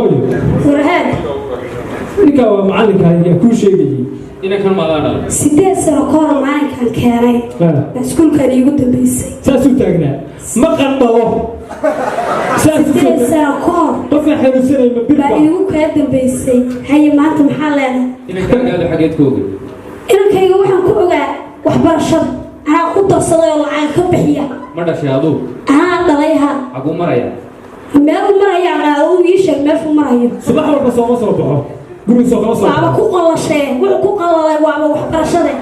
Hooyo. Warhaad. Ninkaa waa macallinka ayaa kuu sheegayay. Inankan maadaa dhalay? 8 sano ka hor maalinkan keenay baa iskuulkan iigu dambeysay. Saasuu taagnaa, ma qandhado. 8 sano ka hor. Qofkaan xanuunsanay ma baa birba. Iigu kaa dambeysay. Haye, maanta maxaa leedahay? Inankaaga xageed ka ogay? Inankayga waxaan ku ogaa waxbarashada. Anaa ku darsaday oo lacag ka bixiya. Ma dhashay aduu? Anaa dhalay, ha. Xaguu maraya? Meel u maraya uu ii sheeg meeshuu marayo. Subax walba sooma soo baxo guriga, soo kama soo Waaba baxo. ku qalashee, wuxuu ku qalalay waaba waxbarashade.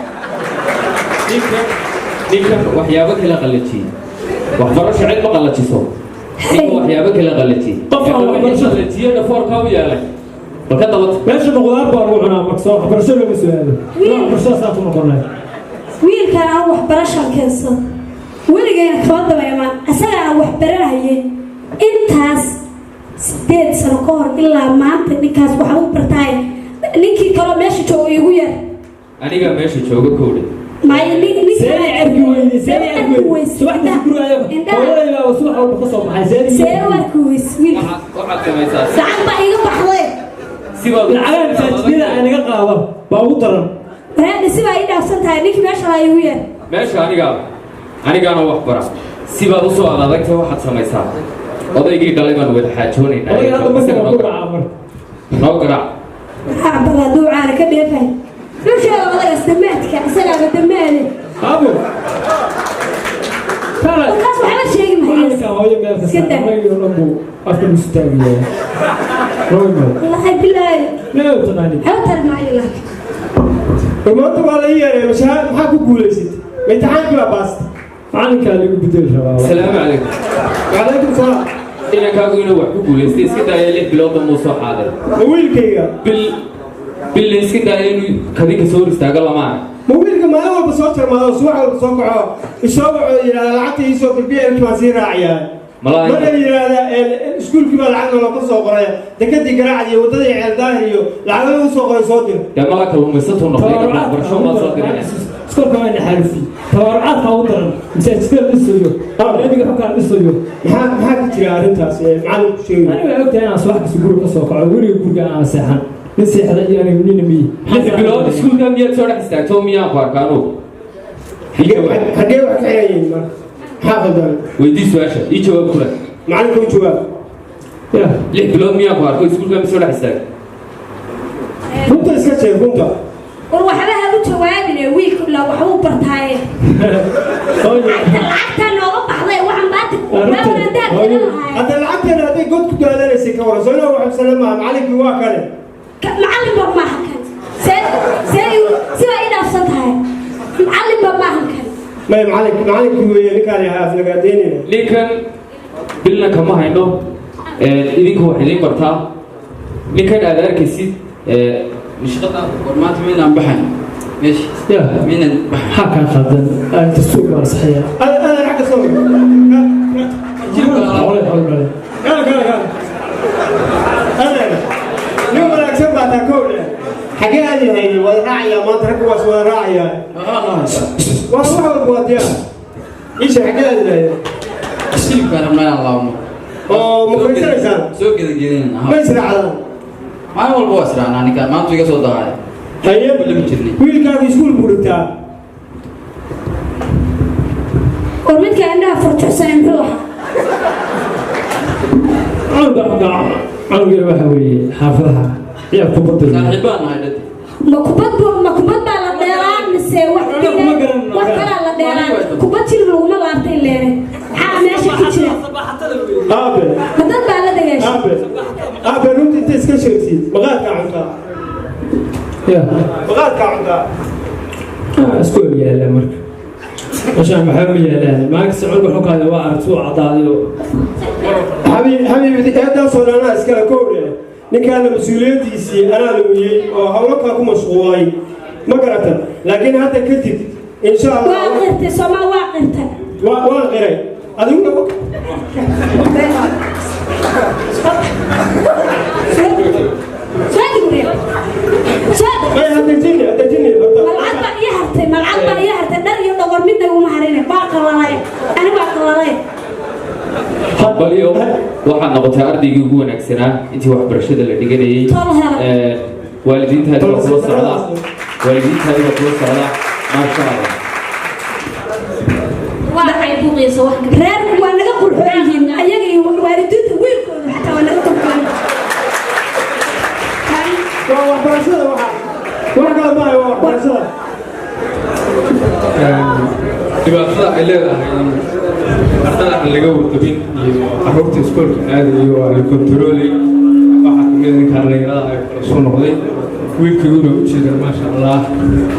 Ninkan waxyaabo kala qalajiyey. Waxbarasho cid ma qalajiso. Ninkan waxyaabo kala qalajiyey. Qof aan waxbarasho- Qalajiye dhafoorka u yeelay balka dabad. Meesha qudaar baa lagu cunaa marka, soo waxbarasho looma soo aado. Waxbarashadaasaa ku noqonay. Wiilkaan aan waxbarashaan keensado, weligayna kama daba imaan. Isagaana wax baranayay intaas 8 sano ka hor ilaa maanta. Ninkaas waxa u bartaay ninkii kaloo meesha jooga iigu yar. Aniga meesha jooga kowdhe. Maayo nin nin. Seeni arki weyne, seeni arki weyne subax kasta guriga ayaga Indhaha. Hooyaday baa subax walba ka soo baxay, seeni. See u arki weyse wiilka? Waxaad samaysaa Lacag baa iiga baxday. Sibaad Lacagaha masaajidada ay naga qaado baa ugu daran. Wareedha, sibaa ii dhaafsan tahay. Ninkii meesha lahaa iigu yar. Meesha anigaa, anigaana wax bara. Sibaad usoo adadagtay, waxaad samaysaa, odaygii dhalay baan wada xaajoonaynaa. Odayga hadda marka waa ku dhacaa marka. Noo garaac. Waxaa bal hadduu caana ka dheefay wuxuu sheega odagaas damaadka isagaaba damaade. Aabo. Markaas waxba sheegi mahayo. Macalinka hooyo meel kasta. Iska daa. Anagii oo dhan buu afka nusu taagayaa. Roymo. Wallaahi bilaahi. Meel taqaanid. Waxba tari maayo laakiin. Maanta waa la ii yeeray. Mashahaad maxaa ku guulaysatay? Ma imtixaankii baa baastay? Macalinkaa lagu bedeli rabaa. Asalaamu calaykum. Wacalaykum salaam. Inankaagu inuu wax ku guulaystay iska daaya, 6 biloodba muu soo xaaday. Ma wiilkayga? Bil bilna iska daaya, inuu kadinka soo hor istaago lama arag. Ma wiilka maalin walba soo jarmaado, subax walba soo kaco, isoo waco, yidhahda lacagta iisoo dirbiya, inti baan sii raaciyaa? Malaa. Mana yidhaahdaa iskuulkii baa lacag nalooka soo qoray, dekadii Garaacd iyo waddadii Ceeldaahir iyo lacag lagu soo qoray, soo dir. Dee mala kalluumaysatuu noqday, waxbarasho maa soo dirinaya. Iskoolka waa naxariisi. Tabarucaadka ugu daran, masaajidada dhisayo, laamiga xubkaa dhisayo. Maxaa ka jira arrintaas ee macallinku sheegay? Aniga waa ogtahay inaan subax kasta guriga ka soo kaco, weliga guriga aan seexan. Nin seexda iyo aniga nina miyi. 6 bilood iskuulka miyaad soo dhex istaagto? Miyaan ku arka anugu? Ii jawaab. Xaggee wax ka xiran yihiin marka? Maxaa qaldan? Weydii su-aasha, ii jawaab kule. Macallinka u jawaab. Ya. 6 bilood miyaan ku arko iskuulka mi soo dhex istaagto? Runta iska sheeg, runta. War waxba ha u jawaabine, wiilku ilaa waxbuu bartaaye. Lacagtaa nooga baxday waxaan baati waawana dahab gadan lahaay. Hadda lacagteena hadday god ku daadanaysay, ka waran? Soo inaa waxabsana maaha, macallinkii waa kale. Macallin ba maaha kan. See sidaa ii dhaafsan tahay, macallin ba maahan kan. May, macallinkii weeye ninkaan yahay aflagaadeynayna. Ninkan bilna kama hayno, idinku wax idiin bartaa. Ninkan aad arkaysid nishqada. War maanta miynaan baxayn meesha? Ya. Miynaan baxayn? Maxaa kaa qaldan? Dastuur baa saxiya. Adan xagga soo. Xole xole. Kaale, kaale, kaale. Adan, nin wanaagsan baa taa kow dheh. Xagee aad yahay? Wada raacayaa maanta, ragga waas wada raacayaa. Waa wax walba waa diyaar. Iisha, xagee aad yahay? Hilibkaan rabnaa inaan laabno. Oo ma fariisanaysaan? Soo gedagedanayna. Ma israacdaan? Maalin walba waa israacnaa. Ninkaan maanta iga soo dahaaya. Haye. Lama jirnay. Wiilkaagu iskuul buu dhigtaa. War midka indhaha furjuxsanay muxuu ahaa? Cunuga cunuga waxa weeye xaafadaha ciyaar kubadda. Saaxiibaan nahay dhadi. Ma kubad baa la dheelaa mise wax? Cunuga kuma garanno. Wax kalaa la dheelaa? Kubad jir laguma laabtay leene. Maxaa meesha ku jira? Aabe. Ma dad baa la degaashay? Aabe, aabe, runta inta iska sheegtid, maqaadkaa cuntaa? Ya. Maqaadkaa cuntaa? Isku yaala marka meeshaan waxba ma yaalaan. Maalin kasta cunuga xunkaada waa aragti uu caddaaday oo. Xabiib, xabiib, eedaasoo dhan anaa iskale kowdhe. Ninkaana mas-uuliyaddiisii anaa lumiyey oo hawlo kale ku mashquulay, ma garata? Laakiin hadda kadib, insha Allah. Waa qirtay Soomaa, waa qirtay. Waan qiray, adiguna. Soo digriya, soo. May, hadejini, hadejini horta. Malcad baa ii hartay, malcad baa ii hartay. Dhar iyo dhogor midna uma harine. Waa qalalay, ani waa qalalay. Baliyo. Waxaad noqotay ardaygii ugu wanaagsanaa intii waxbarashada la dhiganayay. Tol hela. Waalidiintaadi baa kula socda, waalidiintaadi baa kula socda, maasha Allah. Waxay buuqaysa wax ka Reerku waa naga qurxoon yihiin, ayaga iyo waalidiinta wiilkooda xataa waa naga qurxoon. Waa waxbarashada, waxa wax kale maaha, waa waxbarashada. Dhibaatada ay leedahay in ardada aan laga warqabin iyo caruurta iskoolka aadayo aan la kontaroolay, waxaa kamid a ninka dhallinyarada ay kala soo noqday. Wiilkayguna u jeeda, maasha Allah,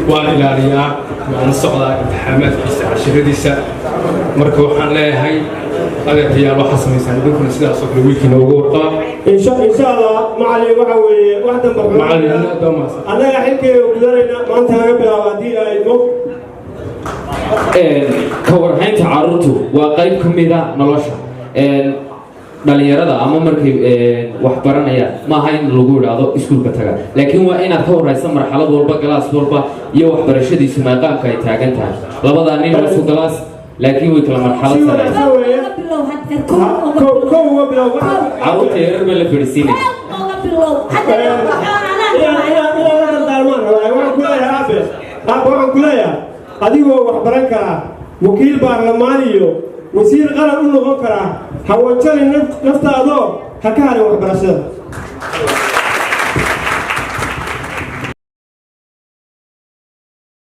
waan ilaaliyaa, waan la socdaa imtixaamaadkiisa, cashiradiisa. Marka waxaan leeyahay, adeerayaal, waxaa samaysaan idinkuna sidaas oo kale wiilkiina uga warqaba. Insha Allah, macallin, waxa weeye wax dambe. Macallin, aad baa mahadsan. Annaga xilkeega gudanayna maanta laga bilaabo, haddii la idmo. Ka warhaynta caruurtu waa qayb ka mida nolosha dhalinyarada ama markay wax baranayaan. Maaha in lagu idhaahdo iskuulka taga, laakiin waa inaad ka warhaysa marxalad walba, galaas walba iyo waxbarashadiisu maaqaamka ay taagan tahay. Labadaa nin waa isku galaas, laakiin way kala marxalad Si sareysa. wanaagsan weeye. Uga bilow haddeer, kow uga Kow bilow. Kow uga bilow. Caruurta yarar baa la fadhiisiinaya. Kow uga bilow haddeer, waxaan anaan inaan inaan inaan la dardaarmaan rabaa. Waxaan ku leeyahay, aabe, aabe, waxaan ku leeyahay, adigoo wax baran karaa, wakiil baarlamaan iyo wasiir qaran u noqon karaa, ha wajali naftaadoo ha ka harin waxbarashada.